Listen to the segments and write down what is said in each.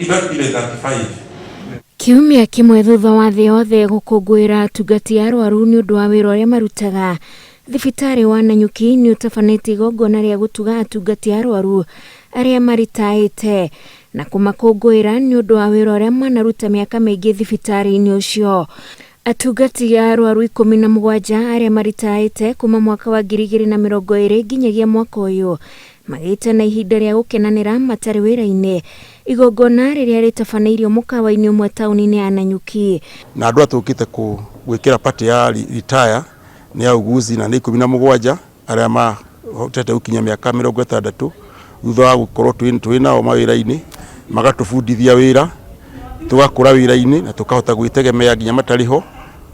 Ibe 35. Kiumia kĩmwe thutha wa thĩ yothe gũkũngũĩra atungati a arwaru nĩ ũndũ wa wĩra ũrĩa marutaga, thibitarĩ wa Nanyuki nĩ ũtabanĩtie igongona rĩa gũtuga atungati a arwaru arĩa maritaĩte na kũmakũngũĩra nĩ ũndũ wa wĩra ũrĩa manaruta mĩaka mĩingĩ thibitarĩ-inĩ ũcio. Atungati a arwaru 17 arĩa maritaĩte kuma mwaka wa 2020 nginyagia mwaka ũyũ magĩte na ihinda rĩa gũkenanĩra matarĩ wĩra-inĩ, igongona rĩrĩa rĩtabanĩirio mũkawa-inĩ ũmwe taũni-inĩ ya Nanyuki. Na andũ atũkĩte gwĩkĩra party ya retire nĩ auguzi na nĩ 17 arĩa mahotete gũkinyia mĩaka 60 thutha wa gũkorwo twĩ nao mawĩra-inĩ, magatũbundithia wĩra, tũgakũra wĩra-inĩ na tũkahota gwĩtegemea nginya matarĩ ho.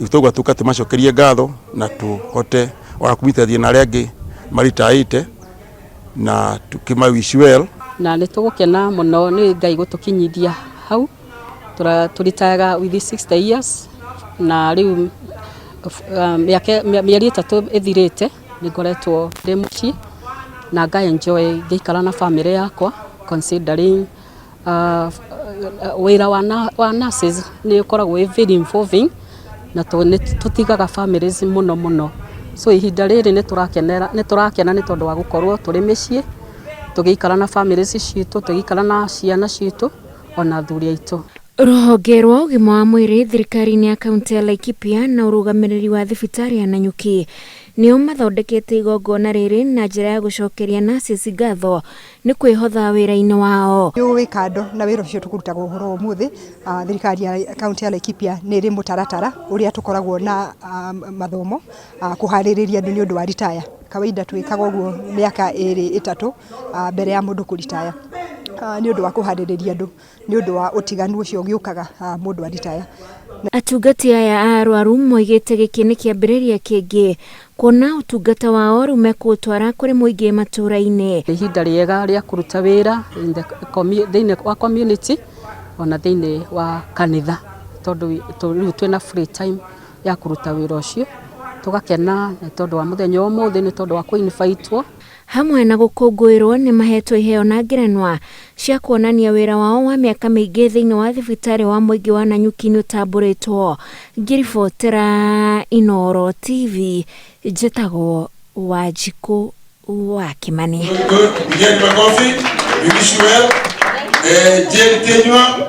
Tũgauga tũka tũmacokerie ngatho na tũhote ona kũnyitithania na arĩa angĩ maritaĩte na tũkĩma wish well. Na nĩ tũgũkena mũno nĩ Ngai gũtũkinyithia hau. Tũritayaga with 60 years, na rĩu mĩeri 3 ĩthirĩte nĩ ngoretwo ndĩ mũciĩ na nga enjoy ngĩikara na family yakwa, considering wĩra wa nurses nĩ ũkoragwo wĩ very involving na nĩ tũtigaga families mũno mũno. So ihinda rĩrĩ nĩ tũrakenera, nĩ tũrakena nĩ tondũ wa gũkorwo tũrĩ mĩciĩ, tũgĩikara na families citũ, tũgĩikara na ciana citũ ona athuri aitũ. Rũhonge rwa ũgima wa mwĩrĩ thirikari-inĩ ya kaunti ya Laikipia na ũrũgamĩrĩri wa thibitarĩ ya Nanyuki nĩo mathondekete igongona rĩrĩ na njĩra ya gũcokeria nurses ngatho nĩ kwĩhotha wĩra-inĩ wao. Wĩ kando na wĩra ũcio tũkũrutaga ũhoro ũmũthĩ, thirikari ya kaunti ya Laikipia nĩ ĩrĩ mũtaratara ũrĩa tũkoragwo na mathomo kũharĩrĩria andũ nĩ ũndũ wa retire. Kawaida twĩkaga ũguo mĩaka 2 3 mbere ya mũndũ kũritaya, nĩ ũndũ wa kũharĩrĩria andũ nĩ ũndũ wa ũtiganu ũcio ũgĩũkaga mũndũ aritaya. Atungati aya a arwaru moigĩte gĩkĩ nĩ kĩambĩrĩria kĩngĩ kuona ũtungata wao rĩu mekũũtwara kũrĩ mũingĩ matũũra-inĩ. Ihinda rĩega rĩa kũruta wĩra thĩinĩ wa community ona thĩinĩ wa kanitha, tondũ rĩu twĩna free time ya kũruta wĩra ũcio. Tũgakena nĩ tondũ wa mũthenya wa ũmũthĩ, nĩ tondũ wa kũ-invite-wo. Hamwe na gũkũngũĩrwo nĩ mahetwo iheo na ngerenwa cia kuonania wĩra wao wa mĩaka mĩingĩ thĩinĩ wa thibitarĩ wa mũingĩ wa Nanyuki nĩ ũtambũrĩtwo. Ngĩribotera Inooro TV, njĩtagwo Wanjikũ wa Kĩmani. Good. Pigeni makofi. We wish you well. Jane Kenywa.